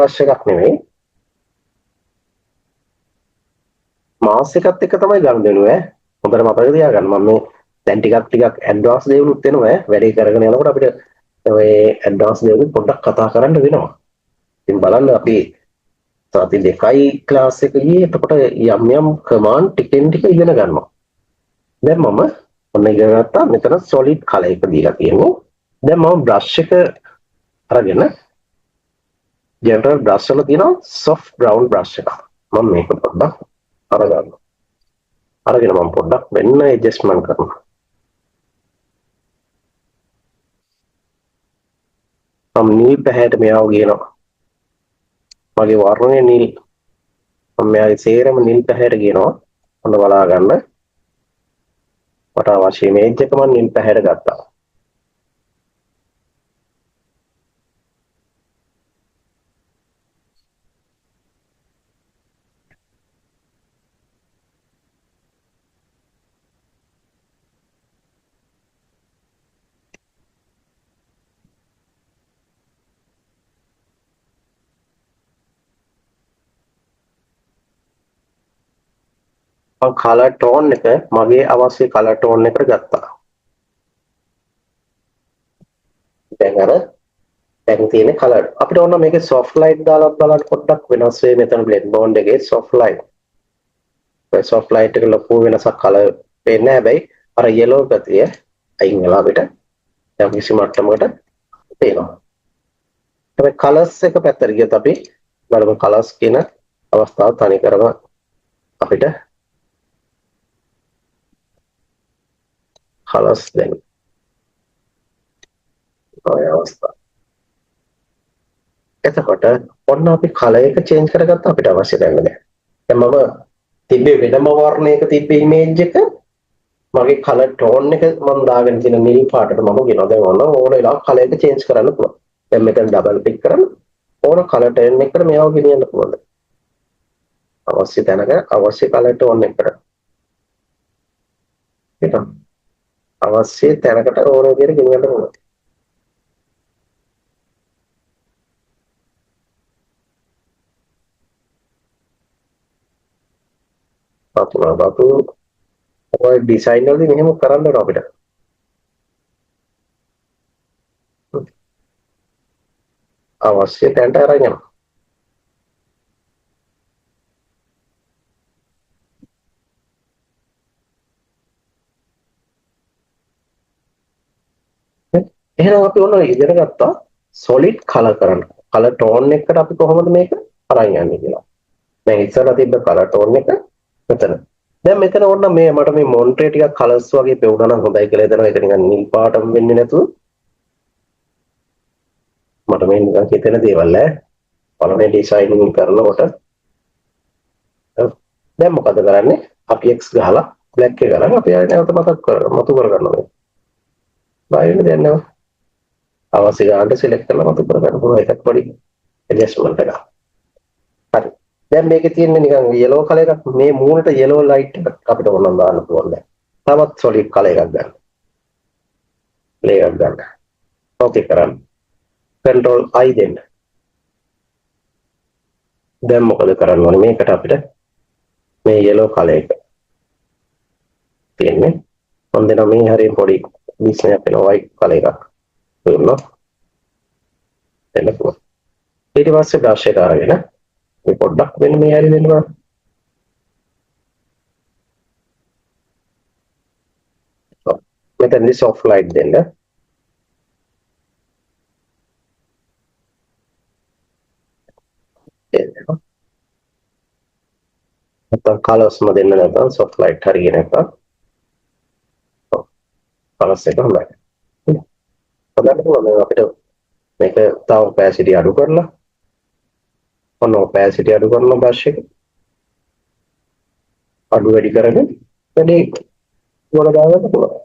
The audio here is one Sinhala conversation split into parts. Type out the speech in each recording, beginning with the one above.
බ්‍රෂ් එකක් නෙමෙයි. මාස් එකත් එක්ක තමයි ගනුදෙනුව ඈ. හොඳට මතක තියාගන්න. මම මේ දැන් ටිකක් ටිකක් ඇඩ්වාන්ස් දේවලුත් එනවා ඈ. වැඩේ කරගෙන යනකොට අපිට ඔය ඇඩ්වාන්ස් දේවලුත් පොඩ්ඩක් කතා කරන්න වෙනවා. ඉතින් බලන්න අපි සති දෙකයි ක්ලාස් එක ගියේ. එතකොට යම් යම් කමාන්ඩ් ටිකෙන් ටික ඉගෙන ගන්නවා. දැන් මම ඔන්න ඉගෙන ගත්තා. මෙතන සොලිඩ් කලර් එක දීලා තියෙනවා. දැන් මම බ්‍රෂ් එක අරගෙන ජෙනරල් බ්‍රෂ් වල තියෙනවා සොෆ්ට් බ්‍රවුන් බ්‍රෂ් එකක්. මම මේක පොඩ්ඩක් අරගන්නවා. අරගෙන මම පොඩ්ඩක් වෙන්න ඇඩ්ජස්ට්මන්ට් කරනවා. මම නිල් පැහැයට මෙයාව ගේනවා. මගේ වර්ණය නිල්. මම මෙයාගේ සේරම නිල් පැහැයට ගේනවා. ඔන්න බලා ගන්න. මට අවශ්‍ය ඉමේජ් එක මම නිල් පැහැයට ගත්තා. මං කලර් ටෝන් එක මගේ අවශ්‍ය කලර් ටෝන් එකට ගත්තා. දැන් අර දැන් තියෙන කලර් අපිට ඕන මේකේ සොෆ්ට් ලයිට් දාලා බලන්න පොඩ්ඩක් වෙනස් වෙයි. මෙතන බ්ලෙන්ඩ් බෝන්ඩ් එකේ සොෆ්ට් ලයිට්. ඔය සොෆ්ට් ලයිට් එක ලොකු වෙනසක් කලර් පේන්නේ නැහැ. හැබැයි අර යෙලෝ ගතිය අයින් වෙලා අපිට යම් කිසි මට්ටමකට පේනවා. හැබැයි කලර්ස් එක පැත්තට ගියොත් අපි බලමු කලර්ස් කියන අවස්ථාව තනිකරම අපිට කලර්ස් දැන් ඔය අවස්ථාව. එතකොට ඔන්න අපි කලර් එක චේන්ජ් කරගත්තා අපිට අවශ්‍ය තැන දැන්. දැන් මම තිබ්බේ වෙනම වර්ණයක තිබ්බ ඉමේජ් එක මගේ කලර් ටෝන් එක මම දාගෙන තියෙන නිල් පාටට මම ගෙනවා. දැන් ඔන්න ඕන වෙලාවක කලර් එක චේන්ජ් කරන්න පුළුවන්. දැන් මෙතන ඩබල් ක්ලික් කරන්න ඕන කලර් ටෝන් එකකට මෙයාව ගෙනියන්න පුළුවන්. අවශ්‍ය තැනක අවශ්‍ය කලර් ටෝන් එකකට. ඒක අවශ්‍ය තැනකට ඕන විදිහට ගෙනියන්න පුළුවන්. රතු රතු ඔය ඩිසයින් වලදී මෙහෙම කරන්න ඕන අපිට. අවශ්‍ය තැනට අරන් යනවා. එහෙනම් අපි ඔන්න ඉගෙන ගත්තා සොලිඩ් කලර් කරන්න. කලර් ටෝන් එකකට අපි කොහොමද මේක අරන් යන්නේ කියලා. දැන් ඉස්සරලා තිබ්බ කලර් ටෝන් එක මෙතන. දැන් මෙතන ඕන මේ මට මේ මොන්ට්‍රේ ටිකක් කලර්ස් වගේ පෙවුනා නම් හොඳයි කියලා හිතනවා. ඒක නිකන් නිල් පාටම වෙන්නේ නැතුව. මට මේ නිකන් හිතෙන දේවල් ඈ. බලන්න ඩිසයිනින් කරනකොට. දැන් මොකද කරන්නේ? අපි X ගහලා බ්ලැක් එක ගන්න අපි ආයෙ නැවත මතක් කර මතු කරගන්න ඕනේ. බය වෙන්න දෙයක් නෑ. අවශ්‍ය ගානට සිලෙක්ට් කරලා මතු කරගන්න පුළුවන්. ඒකත් පොඩි ඇඩ්ජස්ට්මන්ට් එකක්. හරි. දැන් මේකේ තියෙන්නේ නිකන් යෙලෝ කලර් එකක්. මේ මූණට යෙලෝ ලයිට් එකක් අපිට ඕන නම් දාන්න පුළුවන් දැන්. තවත් සොලිඩ් කලර් එකක් ගන්න. ප්ලේ එකක් ගන්න. ඕකේ කරන්න. කන්ට්‍රෝල් I දෙන්න. දැන් මොකද කරන්න ඕනේ? මේකට අපිට මේ යෙලෝ කලර් එක තියෙන්නේ. මම දෙනවා මේ හරිය පොඩි විස්මයක් වෙනවා වයිට් කලර් එකක්. දුන්නා. දෙන්න පුළුවන්. ඊට පස්සේ බ්‍රෂ් එක අරගෙන මේ පොඩ්ඩක් වෙන මේ හරිය දෙන්න බලන්න. මෙතනදී සොෆ්ට් ලයිට් දෙන්න. නැත්නම් කලර්ස්ම දෙන්න නැත්නම් සොෆ්ට් ලයිට් හරියන එක. ඔව්. කලර්ස් එක හොඳයි. හදන්න පුළුවන් දැන් අපිට මේක තව ඔපැසිටි අඩු කරලා ඔන්න ඔපැසිටි අඩු කරන බ්‍රෂ් එක අඩු වැඩි කරගෙන වැඩි ගොඩ දාගන්න පුළුවන්.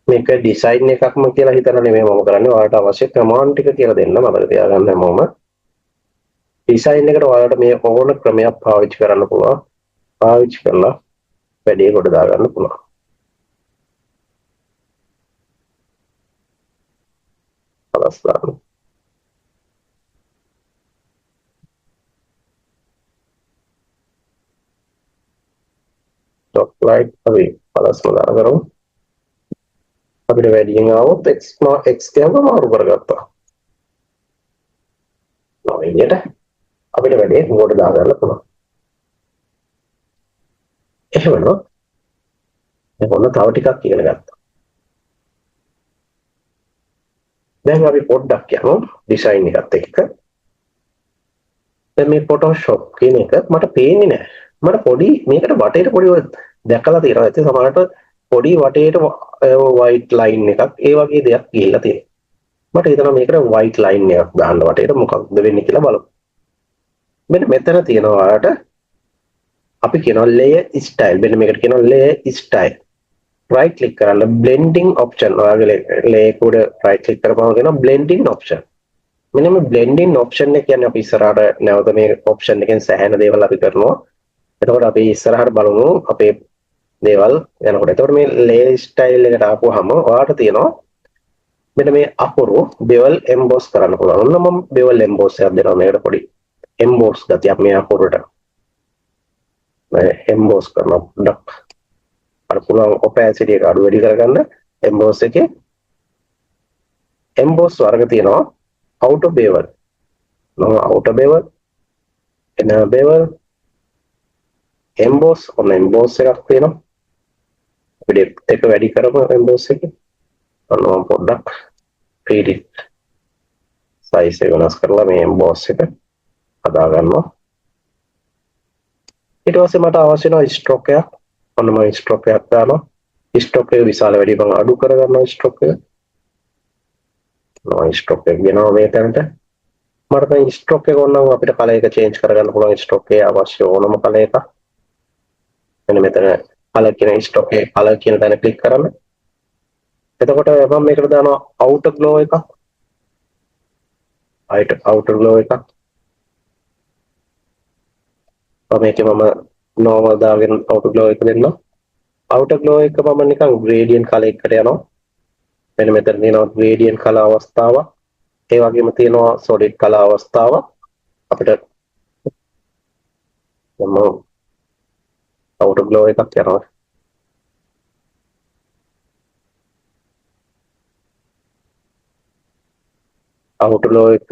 මේක ඩිසයින් එකක්ම කියලා හිතලා නෙමෙයි මම කරන්නේ. ඔයාලට අවශ්‍ය කමාන්ඩ් ටික කියලා දෙන්න මතක තියාගන්න හැමෝම. ඩිසයින් එකට ඔයාලට මේ ඕන ක්‍රමයක් පාවිච්චි කරන්න පුළුවන්. පාවිච්චි කරලා වැඩේ ගොඩ දාගන්න පුළුවන්. කලර්ස් දාන්න. ඩොට් ලයිට් අපි කලර්ස් දාලා කරමු. අපිට වැඩියෙන් ආවොත් x x කියව මාරු කරගත්තා. ඔය විදිහට අපිට වැඩේ හුඟට දාගන්න පුළුවන්. එහෙමනම් දැන් ඔන්න තව ටිකක් ඉගෙන ගත්තා. දැන් අපි පොඩ්ඩක් යමු ඩිසයින් එකත් එක්ක. දැන් මේ Photoshop කියන එක මට පේන්නේ නෑ. මට පොඩි මේකට වටේට පොඩි ඔය දැකලා තියෙනවා. ඉතින් සමහරවිට පොඩි වටේට වයිට් ලයින් එකක් ඒ වගේ දෙයක් ගිහිල්ලා තියෙනවා. මට හිතෙනවා මේකට වයිට් ලයින් එකක් දාන්න වටේට මොකක්ද වෙන්නේ කියලා බලමු. මෙන්න මෙතන තියෙනවා ඔයාලට අපි කියනවා layer style. මෙන්න මේකට කියනවා layer style. Right click කරන්න blending option. ඔයාගේ layer එක උඩ right click කරපුවම කියනවා blending option. මෙන්න මේ blending option එක කියන්නේ අපි ඉස්සරහට නැවත මේ option එකෙන් සෑහෙන දේවල් අපි කරනවා. එතකොට අපි ඉස්සරහට බලමු අපේ දේවල් යනකොට. එතකොට මේ layer style එකට ආපුවාම ඔයාලට තියෙනවා මෙන්න මේ අකුරු bevel emboss කරන්න පුළුවන්. ඔන්න මම bevel emboss එකක් දෙනවා මේකට පොඩි emboss ගතියක් මේ අකුරට. මම emboss කරනවා පොඩ්ඩක්. අර පුළුවන් opacity එක අඩු වැඩි කරගන්න emboss එකේ emboss වර්ග තියෙනවා outer bevel. මම outer bevel, inner bevel, emboss ඔන්න emboss එකක් තියෙනවා. අපි depth එක වැඩි කරමු emboss එකේ. ඔන්න මම පොඩ්ඩක් 3D size එක වෙනස් කරලා මේ emboss එක හදා ගන්නවා. ඊට පස්සේ මට අවශ්‍ය වෙනවා ස්ට්‍රෝක් එකක්. ඔන්න මම ස්ට්‍රෝක් එකක් දානවා. ස්ට්‍රෝක් එක විශාල වැඩි මම අඩු කර ගන්නවා ස්ට්‍රෝක් එක. මම ස්ට්‍රෝක් එක ගෙනවා මේ තැනට. මට දැන් ස්ට්‍රෝක් එක ඕන නම් අපිට කලර් එක චේන්ජ් කරගන්න පුළුවන් ස්ට්‍රෝක් එකේ අවශ්‍ය ඕනම කලර් එකක්. මෙන්න මෙතන කලර් කියන ස්ට්‍රෝක් එකේ කලර් කියන තැන ක්ලික් කරන්න. එතකොට මම මේකට දානවා outer glow එකක්. Outer glow එකක්. මම මේකේ මම normal දාගෙන outer glow එක දෙන්නම්. Outer glow එක මම නිකන් gradient color එකකට යනවා. මෙන්න මෙතන තියෙනවා gradient color අවස්ථාවක්. ඒ වගේම තියෙනවා solid color අවස්ථාවක්. අපිට මම outer glow එකක් යනවා. Outer glow එක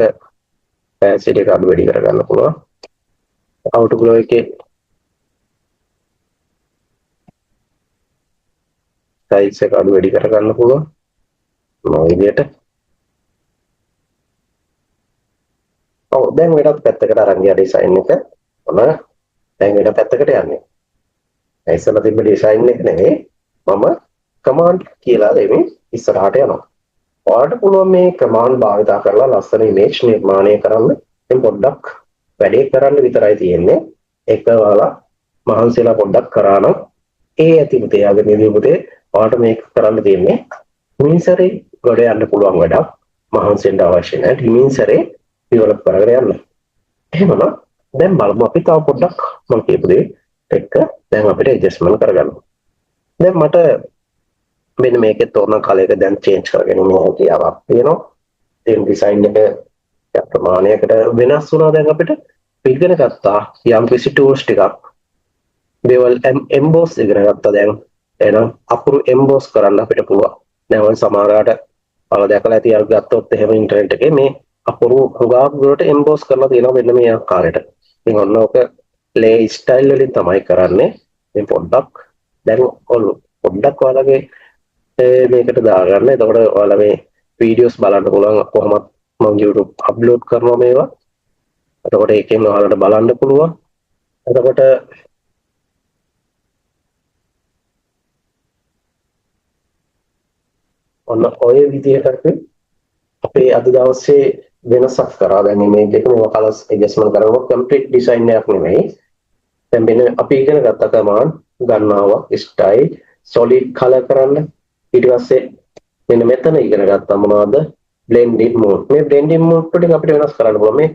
opacity එක අඩු වැඩි කරගන්න පුළුවන්. Outer glow එකේ සයිස් එක අඩු වැඩි කරගන්න පුළුවන්. මොන විදියට? ඔව් දැන් වෙනත් පැත්තකට අරන් ගියා ඩිසයින් එක. ඔන්න දැන් වෙන පැත්තකට යන්නේ. දැන් ඉස්සෙල්ලා තිබ්බ ඩිසයින් එක නෙමෙයි මම කමාන්ඩ් කියලා දෙමින් ඉස්සරහට යනවා. ඔයාලට පුළුවන් මේ කමාන්ඩ් භාවිතා කරලා ලස්සන ඉමේජ් නිර්මාණය කරන්න. ඉතින් පොඩ්ඩක් වැඩේ කරන්න විතරයි තියෙන්නේ. ඒක ඔයාලා මහන්සියලා පොඩ්ඩක් කරා නම් ඒ ඇති පුතේ අග නිදි පුතේ ඔයාලට මේක කරන්න තියෙන්නේ හිමින් සැරේ ගොඩ යන්න පුළුවන් වැඩක්. මහන්සි වෙන්න අවශ්‍ය නැහැ. හිමින් සැරේ ඩෙවලොප් කරගෙන යන්න. එහෙමනම් දැන් බලමු අපි තව පොඩ්ඩක් මම කියපු දේ එක්ක දැන් අපිට ඇඩ්ජස්ට්මන්ට් කරගන්න. දැන් මට මෙන්න මේකෙත් ඕන කලර් එක දැන් චේන්ජ් කරගෙන හැකියාවක් තියෙනවා. දැන් ඩිසයින් එක ප්‍රමාණයකට වෙනස් වුණා. දැන් අපිට ඉගෙන ගත්තා යම් කිසි ටූල්ස් ටිකක්. දේවල් එම්බෝස් ඉගෙන ගත්තා දැන්. එහෙනම් අකුරු එම්බෝස් කරන්න අපිට පුළුවන්. දැන් ඔය සමහරවට ඔයාලා දැකලා ඇති අර ගත්තොත් එහෙම ඉන්ටර්නෙට් එකේ මේ අකුරු හුඟක් දුරට එම්බෝස් කරලා තියෙනවා මෙන්න මේ ආකාරයට. ඉතින් ඔන්න ඔක ලේ ස්ටයිල් වලින් තමයි කරන්නේ. ඉතින් පොඩ්ඩක් දැන් ඔන්න පොඩ්ඩක් ඔයාලගේ මේකට දාගන්න. එතකොට ඔයාලා මේ වීඩියෝස් බලන්න පුළුවන් කොහොමත් මම YouTube upload කරනවා මේවා. එතකොට ඒකෙන් ඔයාලට බලන්න පුළුවන්. එතකොට ඔන්න ඔය විදිහට අපි අපේ අද දවසේ වෙනසක් කරා. දැන් ඉමේජ් එක මේවා කලර්ස් ඇඩ්ජස්ට්මන්ට් කරනකොට කම්ප්ලීට් ඩිසයින් එකක් නෙමෙයි. දැන් මෙන්න අපි ඉගෙන ගත්ත කමාන්ඩ් ගන්නවා ස්ටයිල් සොලිඩ් කලර් කරන්න. ඊට පස්සේ මෙන්න මෙතන ඉගෙන ගත්තා මොනවද? Blending mode. මේ බ්ලෙන්ඩින් මෝඩ් වලින් අපිට වෙනස් කරන්න පුළුවන්. මේ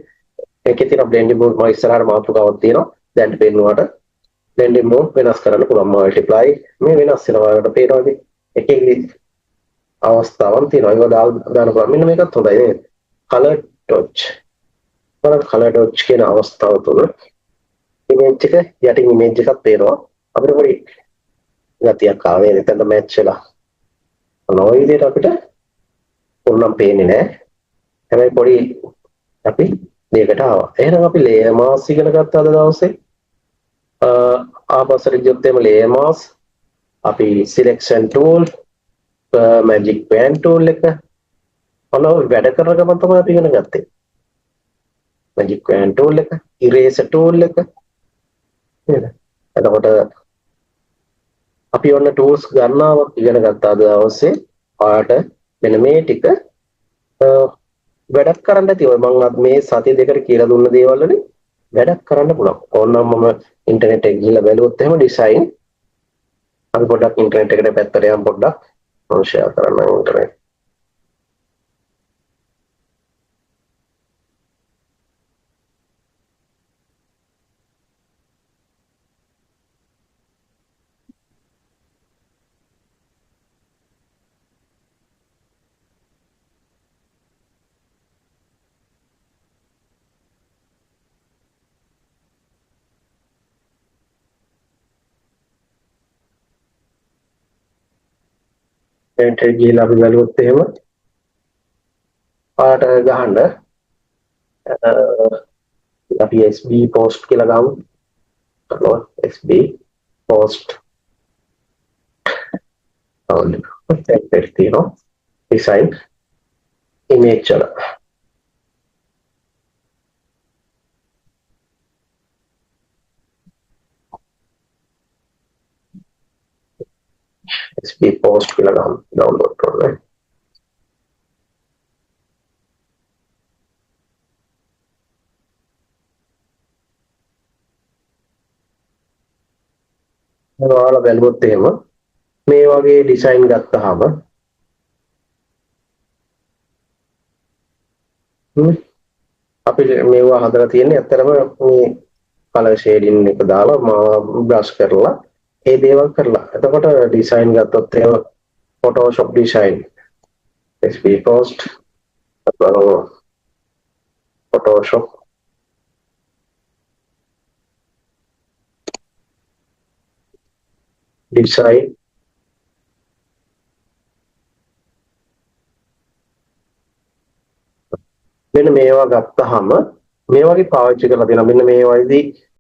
මේකේ තියෙන බ්ලෙන්ඩින් මෝඩ් මම ඉස්සරහට මාතෘකාවක් තියෙනවා. දැන් පෙන්නුවාට බ්ලෙන්ඩින් මෝඩ් වෙනස් කරන්න පුළුවන්. මල්ටිප්ලයි මේ වෙනස් වෙනවා. ඔයාලට පේනවා ඉතින්. එක එක අවස්ථාවක් තියෙනවා. ඒවා දාන්න පුළුවන්. මෙන්න මේකත් හොඳයි නේද? කලර් ඩොජ්. බලන්න, කලර් ඩොජ් කියන අවස්ථාව තුළ ඉමේජ් එක යටින් ඉමේජ් එකක් පේනවා. අපිට පොඩි ගතියක් ආවා නේද? එතනට මැච් වෙලා. ඔන්න ඔය විදිහට අපිට ඕනනම් පේන්නේ නෑ. හැබැයි පොඩි අපි දෙයකට ආවා. එහෙනම් අපි ලේයර් මාස්ක් ඉගෙන ගත්තා අද දවසේ. ආපස්සට ගියොත් එහෙම ලේයර් මාස්ක්, අපි සිලෙක්ෂන් ටූල්, මැජික් වෑන්ඩ් ටූල් එක, ඔන්න ඔය වැඩ කරන ගමන් තමයි අපි ඉගෙන ගත්තේ. මැජික් වෑන්ඩ් ටූල් එක, ඉරේසර් ටූල් එක නේද? එතකොට අපි ඔන්න ටූල්ස් ගණනාවක් ඉගෙන ගත්තා අද දවසේ. ඔයාලට මෙන්න මේ ටික වැඩක් කරන්න ඇති. ඔය මං අද මේ සති දෙකට කියලා දුන්න දේවල් වලින් වැඩක් කරන්න පුළුවන්. ඕනනම් මම ඉන්ටර්නෙට් එක ගිහිල්ලා බැලුවොත් එහෙම ඩිසයින්, අපි පොඩ්ඩක් ඉන්ටර්නෙට් එකට පැත්තට යමු පොඩ්ඩක්. මම ෂෙයා කරන්නම් ඉන්ටර්නෙට්. ඉන්ටර්නෙට් ගිහිල්ලා අපි බැලුවොත් එහෙම ඔයාලට ගහන්න, අපි SB post කියලා ගහමු. කරනවා SB post. ඔන්න ටෙම්ප්ලේට් තියෙනවා ඩිසයින් ඉමේජ් වල. SB post කියලා ගහමු, ඩවුන්ලෝඩ් කරන්න. ඔයාලා බැලුවොත් එහෙම මේ වගේ ඩිසයින් ගත්තාම අපි මේවා හදලා තියෙන්නේ ඇත්තටම මේ කලර් ෂේඩින් එක දාලා, බ්‍රෂ් කරලා, ඒ දේවල් කරලා. එතකොට ඩිසයින් ගත්තොත් එහෙම Photoshop design, SB post බලමු, Photoshop design මෙන්න මේවා ගත්තාම මේ වගේ පාවිච්චි කරලා තියෙනවා. මෙන්න මේ වයිදී.